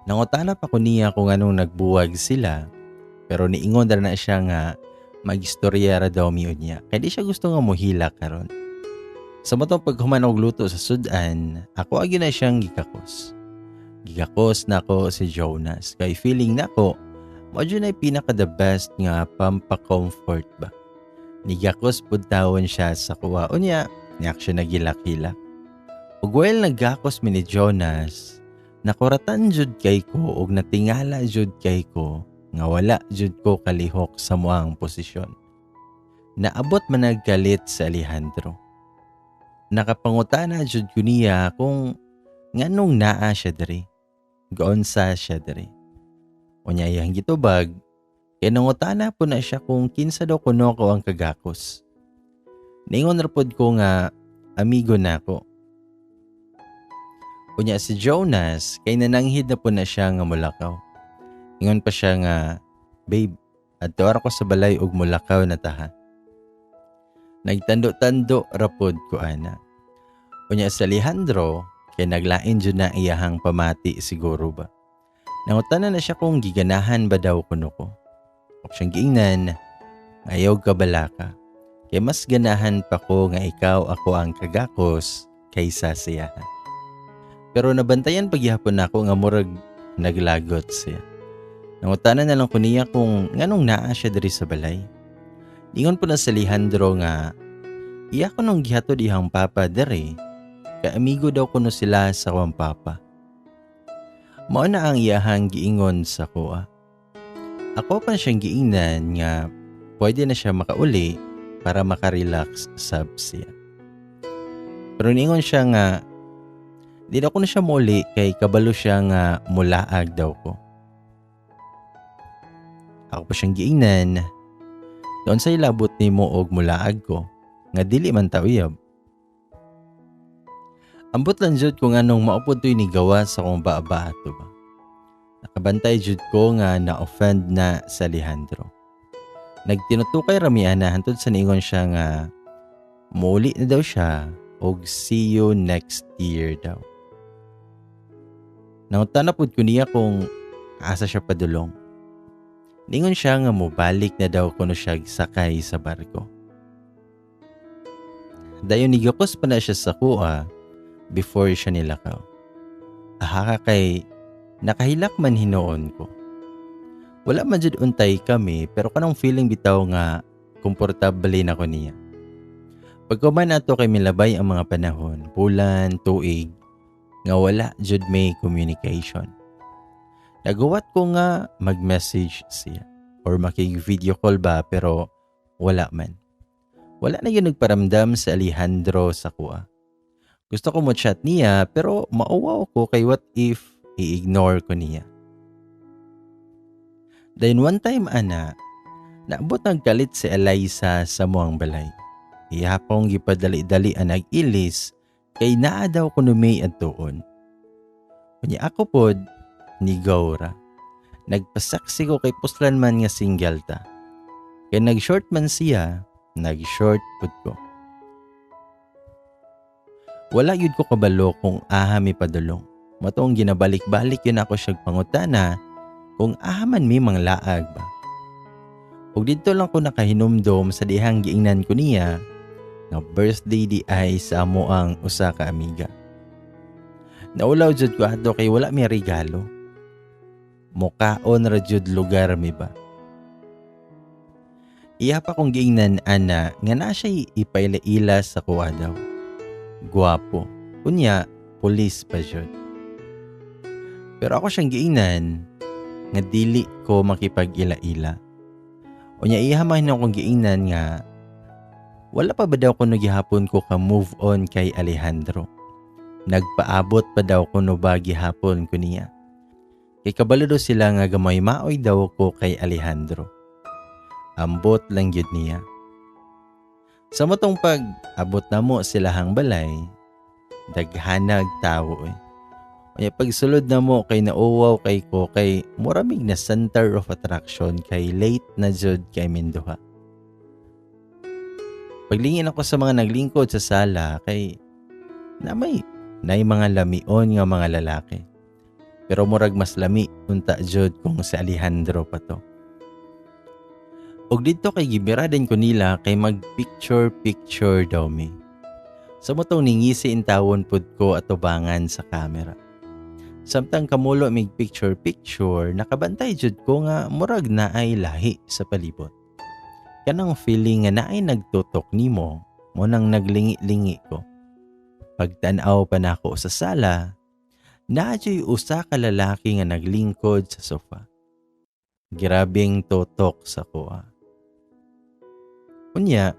Nangutana pa ko niya kung anong nagbuwag sila, pero niingon ra na siya nga magistorya ra daw mi unya. Kay di siya gusto nga mohila karon. Sa matong paghuman og luto sa sudan, ako agi na siyang gikakos. Gikakos nako si Jonas kay feeling nako mao jud nay pinaka the best nga pampa-comfort ba. Nigakos pud tawon siya sa kuwa. Unya, niyak siya nagilak-hilak. Ug while naggakos mi ni Jonas, nakuratan jud kay ko ug natingala jud kay ko nga wala jud ko kalihok sa muang posisyon. Naabot man nagkalit sa Alejandro. Nakapangutana jud ko niya kung nganong naa siya diri. Gaunsa siya diri. Unya iyang gitubag, kay nangutana po na siya kung kinsa daw kuno ko ang kagakos. Ningon ra pod ko nga amigo nako. Unya si Jonas kay nananghid na po na siya nga mulakaw. Ingon pa siya nga, babe, adto ra ko sa balay ug mulakaw na taha. Nagtando-tando ra pod ko ana. Unya si Alejandro kay naglain jud na iyahang pamati siguro ba. Nangutana na siya kung giganahan ba daw kuno ko. Ug siyang giingnan, ayaw ka balaka. Kay mas ganahan pa ko nga ikaw ako ang kagakos kaysa siya. Pero nabantayan pagyapon nako nga murag naglagot siya. Nangutana na lang ko niya kung nganong naa siya diri sa balay. Ingon po na sa Alejandro nga iya ko nung gihatod iyang papa diri kay amigo daw kuno sila sa kuwang papa. Mao na ang iyahang giingon sa kuha. Ako pa siyang giingnan nga pwede na siya makauli para makarelax sab siya. Pero ningon siya nga Di na ko na siya muli kay kabalo siya nga mulaag daw ko. Ako pa siyang giingnan, doon sa ilabot nimo og mulaag ko, nga dili man ta uyab. Ambot lang jud kung anong maupod to'y nigawa sa akong baaba ato ba. Nakabantay jud ko nga na-offend na sa Alejandro. Nagtinutukay rami ana hantod sa niingon siya nga muuli na daw siya og see you next year daw. Nangutana pud ko niya kung asa siya padulong. Ningon siya nga mobalik na daw kuno siya sakay sa barko. Dayon nigakos pa na siya sa kuha before siya nilakaw. Aha ka kay nakahilak man hinuon ko. Wala man jud untay kami pero kanang feeling bitaw nga komportable na ko niya. Pagkuman ato kay milabay ang mga panahon, bulan, tuig, nga wala jud may communication. Nagawat ko nga mag-message siya or makig-video call ba pero wala man. Wala na yun nagparamdam sa Alejandro sa kuha. Gusto ko mo chat niya pero mauwaw ko kay what if i-ignore ko niya. Then one time ana, naabot nagkalit si Eliza sa muang balay. Ihapong gipadali-dali ang nag-ilis kay naa daw kuno may adtuon. Unya ako pod, ni Gaura. Nagpasaksi ko kay puslan man nga single ta. Kay nag-short man siya, nag-short pud ko. Wala yun ko kabalo kung aha mi padulong. Matong ginabalik-balik yun ako siyag pangutana kung aha man mi manglaag ba. Ug didto lang ko nakahinumdom sa dihang giingnan ko niya nga birthday di ay sa amo ang usa ka amiga. Naulaw jud ko ato kay wala mi regalo. Mukaon ra jud lugar mi ba. Iya pa kong giingnan ana nga na siya'y ipaila-ila sa kuha daw. Gwapo. Unya, pulis pa jud. Pero ako siyang giingnan nga dili ko makipag-ila-ila. Unya iya man akong giingnan nga wala pa ba daw kuno gihapon ko ka move on kay Alejandro. Nagpaabot pa daw kuno ba gihapon ko niya. Kay kabalo daw sila nga gamay maoy daw ko kay Alejandro. Ambot lang gyud niya. Sa motong pag abot na mo sila hang balay, daghanag tawo eh. Kaya pagsulod na mo kay nauwaw kay ko kay muramig na center of attraction kay late na jud kay minduha. Paglingin ako sa mga naglingkod sa sala kay na may nay mga lamion nga mga lalaki. Pero murag mas lami unta jud kung si Alejandro pa to. Og didto kay gibira din ko nila kay mag picture picture daw mi. Sa motong ningisi intawon pud ko atubangan sa camera. Samtang kamulo mig picture picture, nakabantay jud ko nga murag naay lahi sa palibot. Kanang feeling nga naay nagtutok nimo, mo nang naglingi-lingi ko. Pagtan-aw pa nako sa sala, naa juy usa ka lalaki nga naglingkod sa sofa. Grabeng tutok sa kuha. Unya,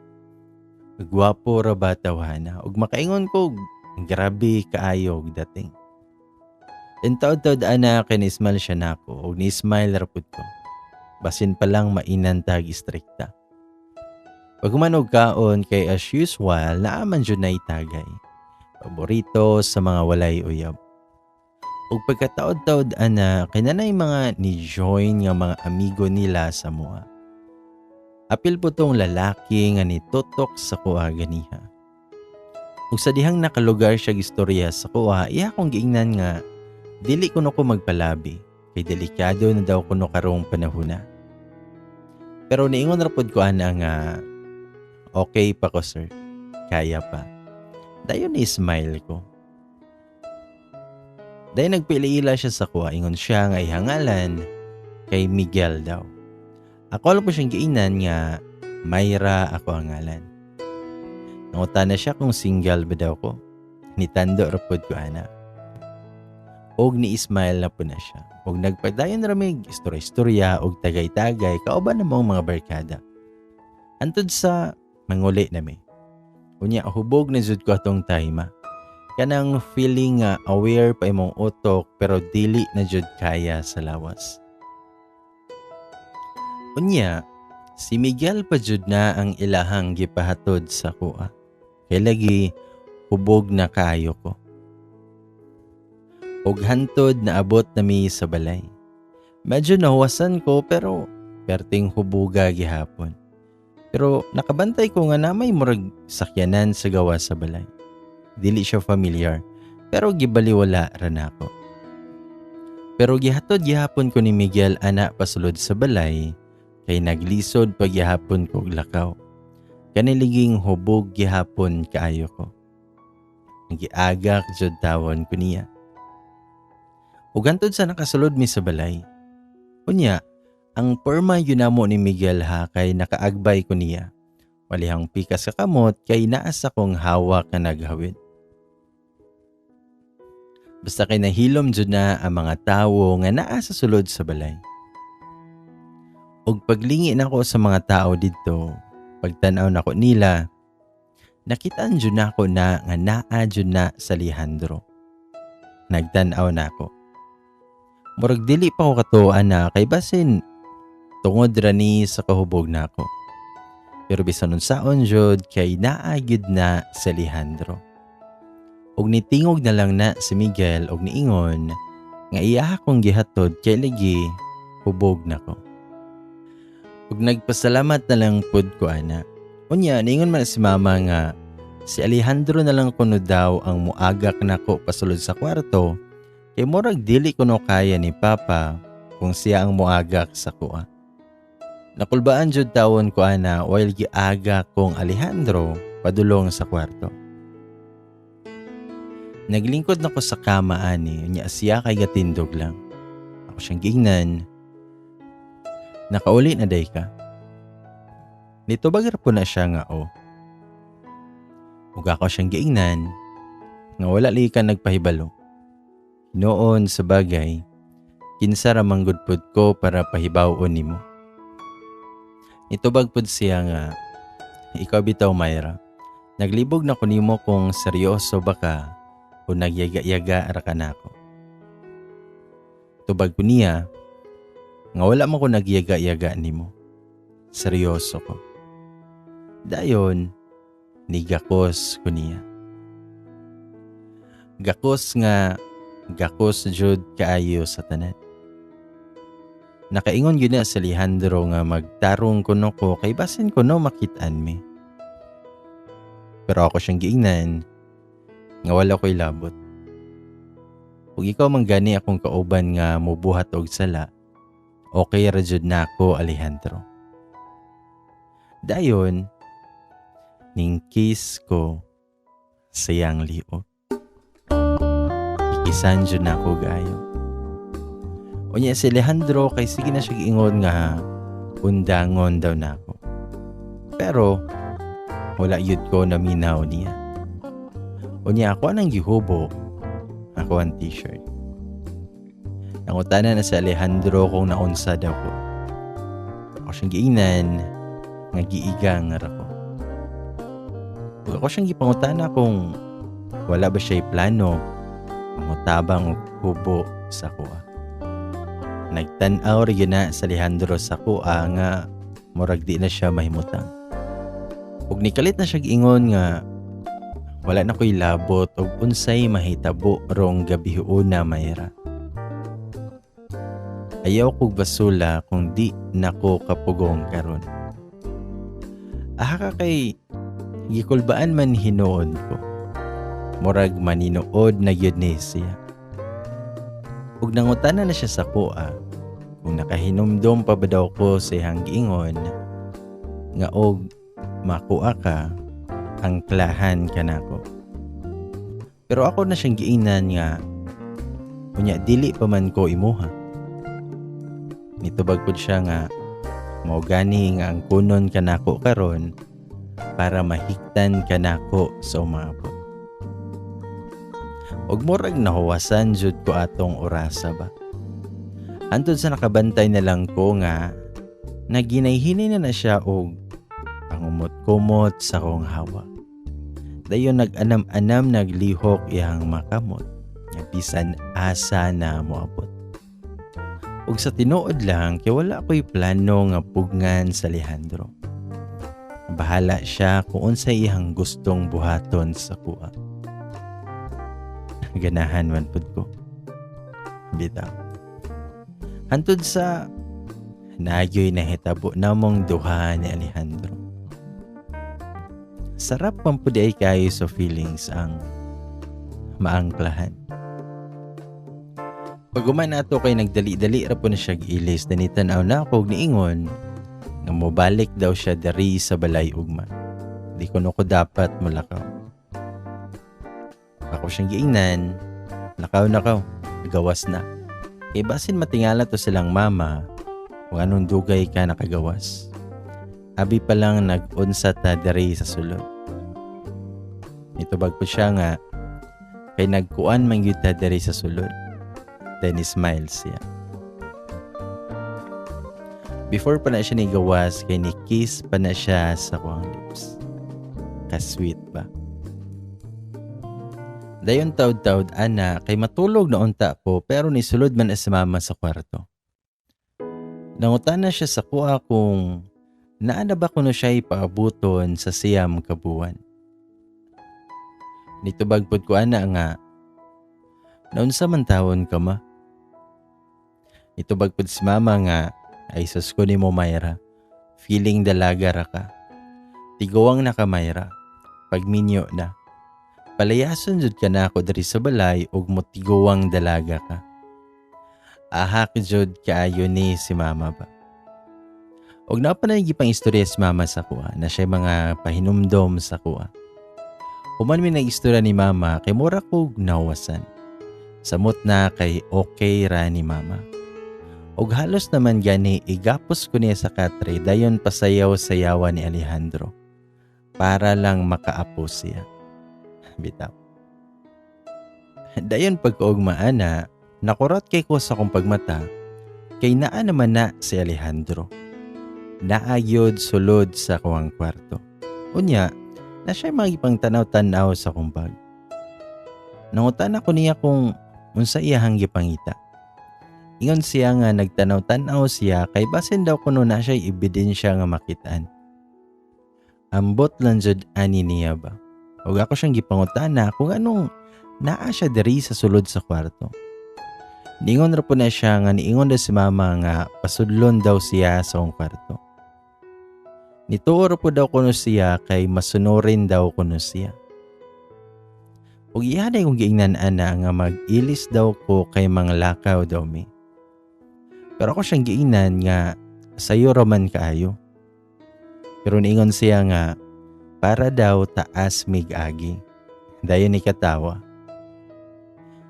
gwapo ra ba tawhana ug makaingon ko grabe kaayo og dating. Intaod-taod ana kay ni-smile siya nako ug ni-smile ra pud ko. Basin pa lang mainan tag istrikta. Pag human og kaon kay as usual naa man jud nay tagay. Paborito sa mga walay uyab. Ug pagkataod-taod ana kay nanay mga ni-join nga mga amigo nila sa mua. Apil po tong lalaki nga nitutok sa kuha ganiha. Ug sa dihang nakalugar siya istorya sa kuha, iya akong giingnan nga dili kuno ko magpalabi kay delikado na daw kuno karong panahona. Pero niingon ra pod ko ana nga okay pa ko sir, kaya pa. Dayon ni smile ko. Dayon nagpila-ila siya sa kuha, ingon siya nga ihangalan kay Miguel daw. Ako lang po siyang giingnan nga Myra ako ang ngalan. Nangutana siya kung single ba daw ko. Nitando ra pod ko ana. Og ni-smile na po na siya. Og nagpadayon ramig istorya-istorya og tagay-tagay kauban na mong mga barkada. Antod sa manguli na mi. Unya hubog na jud ko atong time. Kanang feeling nga aware pa imong utok pero dili na jud kaya sa lawas. Unya, si Miguel pa jud na ang ilahang gipahatod sa kuha. Kay lagi hubog na kaayo ko. Og hantod naabot nami sa balay. Medyo nahuwasan ko pero perting hubuga gihapon. Pero nakabantay ko nga na may murag sakyanan sa gawas sa balay. Dili siya familiar pero gibaliwala ra nako. Pero gihatod gihapon ko ni Miguel ana pasulod sa balay kay naglisod pa gihapon kog lakaw. Kaniliging hubog gihapon kaayo ko. Giagak jud tawon ko niya. Ug hantod sa nakasulod mi sa balay. Unya, ang porma yun namo ni Miguel ha kay nakaagbay ko niya. Walihang pikas sa kamot kay naa sa kong hawak nga naghawid. Basta kay nahilom jud na ang mga tawo nga naa sa sulod sa balay. Ug paglingi nako sa mga tao didto, pagtan-aw nako nila, nakitaan jud nako na nga naa jud na sa Alejandro. Nagtan-aw nako. Murag dili pa ko katuoan na kay basin tungod ra ni sa kahubog nako. Pero bisan unsaon jud kay naa gyud na si Alejandro. Ug nitingog na lang na si Miguel og niingon nga iya akong gihatod kay lagi hubog nako. Ug nagpasalamat na lang pud ko ana. Unya niingon man si mama nga si Alejandro na lang kuno daw ang muagak nako pasulod sa kwarto kay murag dili kuno kaya ni Papa kung siya ang muagak sa kuha. Nakulbaan jud tawon ko ana while giagak kong Alejandro padulong sa kwarto. Naglingkod nako sa kama ani, unya siya kay gatindog lang. Ako siyang giingnan, "Nakauli na day ka?" Nitubag ra po na siya nga o. Ug ako siyang giingnan nga wala lagi ka nagpahibalo. Noon sa bagay, kinsa ra man gud pud ko para pahibaw-on nimo. Nitubag pud siya nga, "Ikaw bitaw, Myra. Naglibog na ko nimo kung seryoso ba ka o nagyaga-yaga ra ka nako." Tubag ko niya nga wala man ko nagyaga-yaga nimo. Seryoso ko. Dayon, nigakos ko niya. Gakos nga gakos jud kaayo sa tanan. Nakaingon gyud na si Alejandro nga magtarong kuno ko kay basin kuno makit-an mi. Pero ako siyang giingnan nga wala ko'y labot. Ug ikaw man gani akong kauban nga mobuhat og sala, okay ra jud nako, Alejandro. Dayon, ning kiss ko sa iyang liog. Ikisan jud nako gaayo. Unya si Alejandro kay sige na siya giingon nga undangon daw nako. Pero wala yun ko naminaw niya. Unya ako anang gihubo ako ang t-shirt. Nangutana na si Alejandro kung naunsa daw ko. Ako siyang giingnan nga giigang ra ko. Ug ako siyang gipangutana kung wala ba siya'y plano mangutabang og hubo sa kuha. Nagtan-aw ra gyud na si Alejandro sa kuha nga murag di na siya mahimutang. Ug nikalit na siya giingon nga wala na ko'y labot og unsay mahitabo rong gabiuna, Mayra. Ayaw kog basula kung di nako kapugong karon. Aha ka kay gikulbaan man hinuon ko. Murag maninuod na gyud ni siya. Ug nangutana na siya sa kuha kung nakahinumdom pa ba daw ko sa iyang giingon nga og makuha ka, angklahan ka nako. Pero ako na siyang giingnan nga unya dili pa man ko imuha. Nitubag pud siya nga mao gani nga ang kunon kanako karon para mahiktan kanako sa umaabot. Og murag nahuwasan jud ko atong orasa ba. Antod sa nakabantay na lang ko nga naginay-hinay na na siya og pangumot-kumot sa kong hawa. Dayon nag-anam-anam naglihok iyang makamot nga bisan asa na moabot. Ug sa tinuod lang kay wala ko'y plano nga pugngan sa Alejandro. Bahala siya kung unsay iyang gustong buhaton sa kuha. Ganahan man pud ko. Bitaw. Hantod sa nagyoy nahitabo namong duha ni Alejandro. Sarap man pud ay kayo sa feelings ang maangklahan. Pag-uman ato kay nagdali-dali ra po na siya giilis na nitanaw na ako og niingon nga mobalik daw siya diri sa balay ugma. Di kuno ko dapat mulakaw. Ako siyang giingnan, lakaw na kaw, gawas na. Kay basin matingala to silang mama kung anong dugay ka nakagawas. Abi pa lang nag-unsa ta diri sa sulod. Nitubag po siya nga kay nagkuan man gyud ta diri sa sulod. Then smile siya. Before pa na siya nigawas kay ni kiss pa na siya sa kuang lips. Ka-sweet ba? Dayon taud-taud ana kay matulog na unta ko pero nisulod man si mama sa kwarto. Nangutana siya sa kuha kung naa na ba kuno siya ipaabuton sa 9 ka buwan. Nitubag pod ko ana nga, naunsa man tawon ka ma? Nitubag pod si mama nga, ay sus ko nimo Myra, feeling dalaga ra ka. Tiguang na ka Myra, pagminyo na. Palayason jud ka na ako diri sa balay ug motiguang dalaga ka. Ahak jud kaayo ni si mama ba. Og naa pa na pang istorya si mama sa kuha na siya mga pahinumdom sa kuha. Human mi nag-istorya ni mama kay mura kog nawasan. Samot na kay okay ra ni mama. Og halos naman gani igapos ko niya sa katre dayon pasayaw-sayawan ni Alejandro para lang makaapo siya. Bitaw. Dayon pagkaugma ana, nakurat kay ko sa akong pagmata kay naa naman na si Alejandro. Naayod sulod sa kuwang kwarto. Unya, na siya mga tanaw-tanaw sa akong bag. Nangutan ako niya kung unsa iyahang gipangita. Ingon siya nga nagtanaw-tanaw siya kay basin daw kuno na siya ebidensya nga makitaan. Ambot lang jud ani niya ba. Ug ako siyang gipangutana kung anong naa siya diri sa sulod sa kwarto. Niingon ra po na siya nga niingon daw si mama nga pasudlon daw siya sa akong kwarto. Nituo ra po daw kuno siya kay masunurin daw kuno siya. Ug iya na kong giingnan ana nga mag-ilis daw ko kay mga lakaw daw mi. Pero ako siyang giingnan nga sayo ra man kaayo. Pero niingon siya nga para daw taas mig-agi. Dayon ni katawa.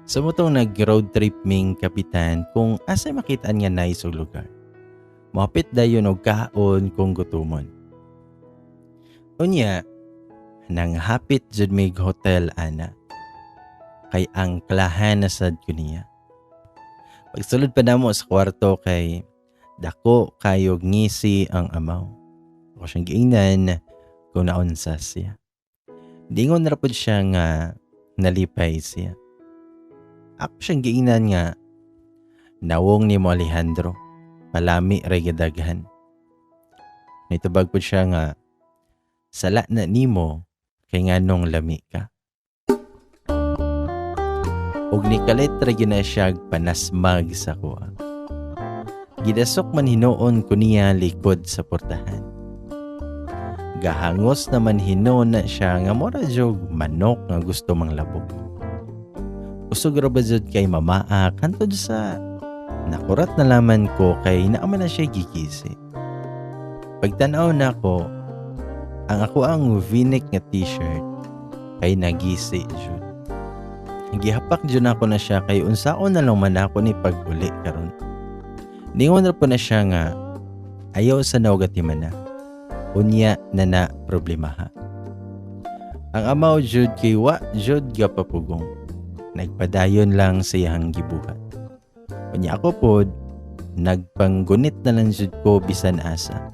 Sumutong nag-road trip ming kapitan kung asa makitaan nga nice og lugar. Mohapit dayon og kaon kung gutumon. Unya, nanghapit jud mig hotel ana. Kay ang klahan na sad ko niya. Pagsulod pa namo sa kwarto kay dako kayog ngisi ang amaw. Ako siyang giingnan kung naunsa siya. Dingon ra pud siya nga nalipay siya. Ako siyang giingnan nga nawong nimo Alejandro, palami ra gidaghan. Nitubag pud siya nga sala na nimo kay nganong lami ka. Ug nikalit ra gyud na siya panasmag sa kuha. Gidasok man hinuon ko niya likod sa portahan. Gahangos naman hinuon na siya nga mura jog manok nga gusto manglabog. Usog ra ba jud kay mamaa hantod sa nakurat na laman ko kay naaman na siya gigisi. Pagtan-aw nako, ang ako ang v-neck nga t-shirt kay nagisi jud. Gihapak jud nako na siya kay unsaon na lang man ako ni pag-uli karon. Ningon ra po na siya nga ayaw sa nawgati man na. Unya na na problemaha. Ang amaw jud kay wa jud gapapugong. Nagpadayon lang sa iyang gibuhat. Unya ako pod nagpanggunit na lang jud ko bisan asa.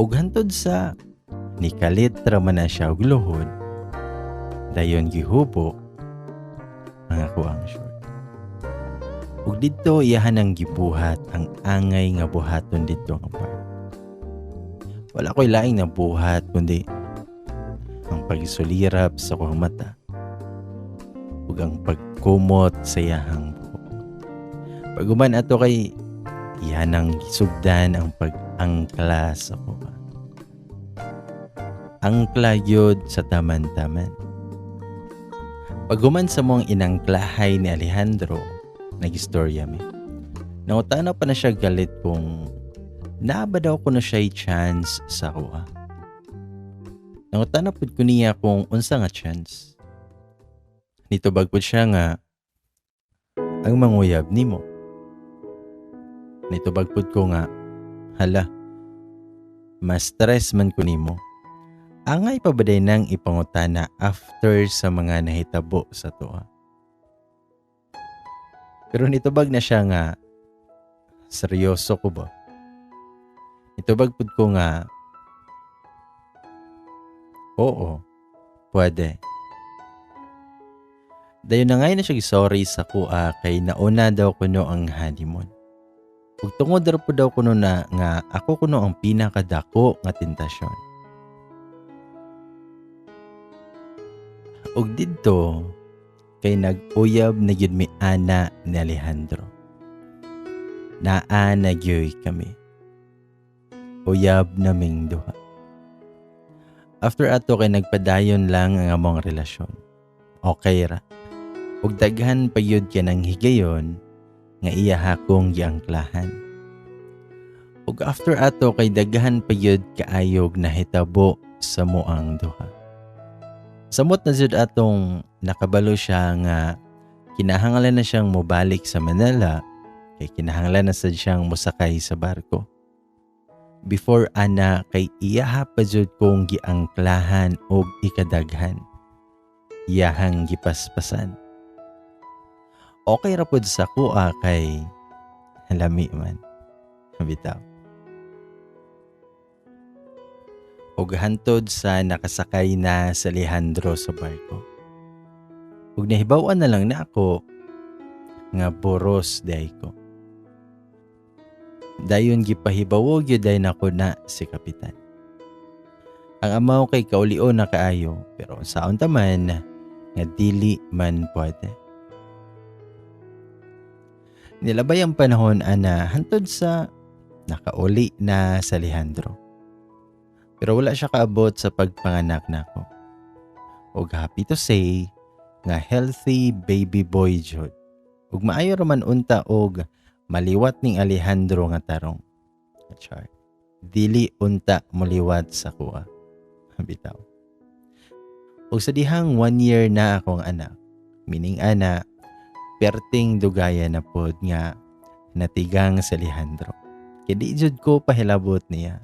Ug hantod sa nikalit ra man na siya og luhod. Dayon gihubo ang akoang short. Ug didto iyahan ang gibuhat ang angay nga buhaton didto nga part. Wala ko'y laing nabuhat kundi ang pagsulirap sa akong mata ug ang pagkumot sa iyahang buhok. Paghuman ato kay iyan ang gisugdan ang pag-angkla sa akoa. Angkla gyud sa taman-taman. Paghuman sa among inangklahay ni Alejandro, nagistorya mi. Nangutana pa na siya galit kung naa ba daw kuno siya chance sa akoa. Nangutana pud ko niya kung unsa nga chance. Nitubag pud siya nga ang manguyab nimo. Nitubag pud ko nga, hala, mas stress man ko nimo. Angay pa ba day nang ipangutana after sa mga nahitabo sa atoa? Pero nitubag na siya nga, seryoso ko ba? Nitubag pud ko nga, oo, pwede. Dayon na ngay na siya sorry sa akoa kay nauna daw kuno ang honeymoon. Ug tungod ra pud daw kuno na nga ako kuno ang pinakadako nga tentasyon. Ug didto kay nag-uyab na gyud mi ana ni Alejandro. Naa na gyud kami. Uyab naming duha. After ato kay nagpadayon lang ang among relasyon. Okay ra. Ug daghan pa gyud kanang higayon nga iya hakong giangklahan. Ug after ato kay daghan pa gyud kaayog nahitabo sa muang duha. Samot na jud atong nakabalo siya nga kinahanglan na siyang mobalik sa Manila kay kinahanglan na sad siyang mosakay sa barko. Before ana kay iyaha pa jud kong giangklahan og ikadaghan. Iyahang gipaspasan. Okay ra pud sa kuha kay lami man. Bitaw. Og hantod sa nakasakay na sa Alejandro sa barko. Ug nahibaw-an na lang na ako nga boros diay ko. Dayon gipahibawo gyud day nako na si kapitan. Ang amaw kay kaulion na kaayo pero saon ta man nga dili man pwede. Nilabay ang panahon ana hantod sa nakauli na sa Alejandro. Pero wala siya kaabot sa pagpanganak nako. Og happy to say nga healthy baby boy jud. Ug maayo ra man unta og maliwat ning Alejandro nga tarong. Char. Dili unta moliwat sa kuha. Bitaw. Og sa dihang 1 year na akong anak, meaning ana, perting dugaya na pod nga natigang sa Alejandro. Kay di jud ko pahilabot niya.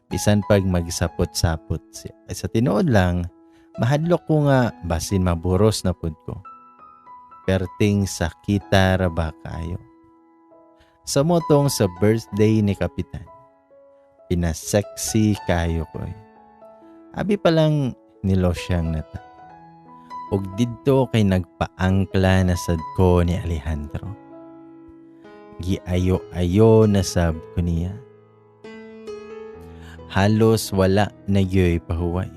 Bisan pag magsapot-sapot siya. Ay, sa tinuod lang, mahadlok ko nga basin maburos na pud ko. Perting sakita ra ba kaayo. Sa motong sa birthday ni Kapitan, pinasexy kayo ko. Abi pa lang nilo siyang nata. Og didto kay nagpaangkla na sad ko ni Alejandro. Giayo-ayo na sab ko niya. Halos wala na gyoy pahuway.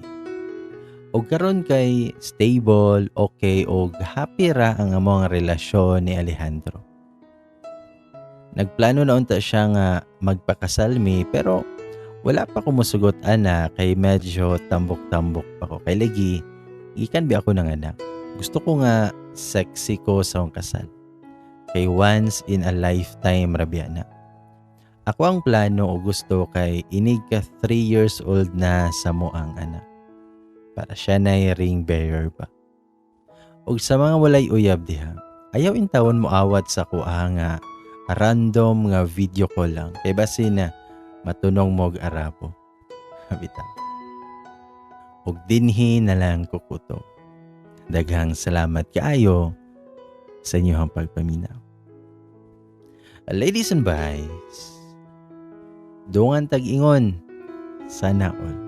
Og karon kay stable, okay og happy ra ang among relasyon ni Alejandro. Nagplano na unta siya nga magpakasal mi pero wala pa ko mosugot ana kay medyo tambok-tambok pa ko. Kay lagi gikan bi ako ng anak. Gusto ko nga sexy ko sa akong kasal. Kay once in a lifetime ra biya na. Ako ang plano o gusto kay inig ka 3 years old na sa mo ang anak. Para siya na'y ring bearer pa. Og sa mga walay uyab diha, ayaw intawon mo awat sa kuha nga random nga video call lang. Kay basin na matunong mog Arabo. Bitaw. Og dinhi na lang kukutob. Daghang salamat kaayo sa inyong pagpaminaw. Ladies and boys, dungan tag-ingon, sana all.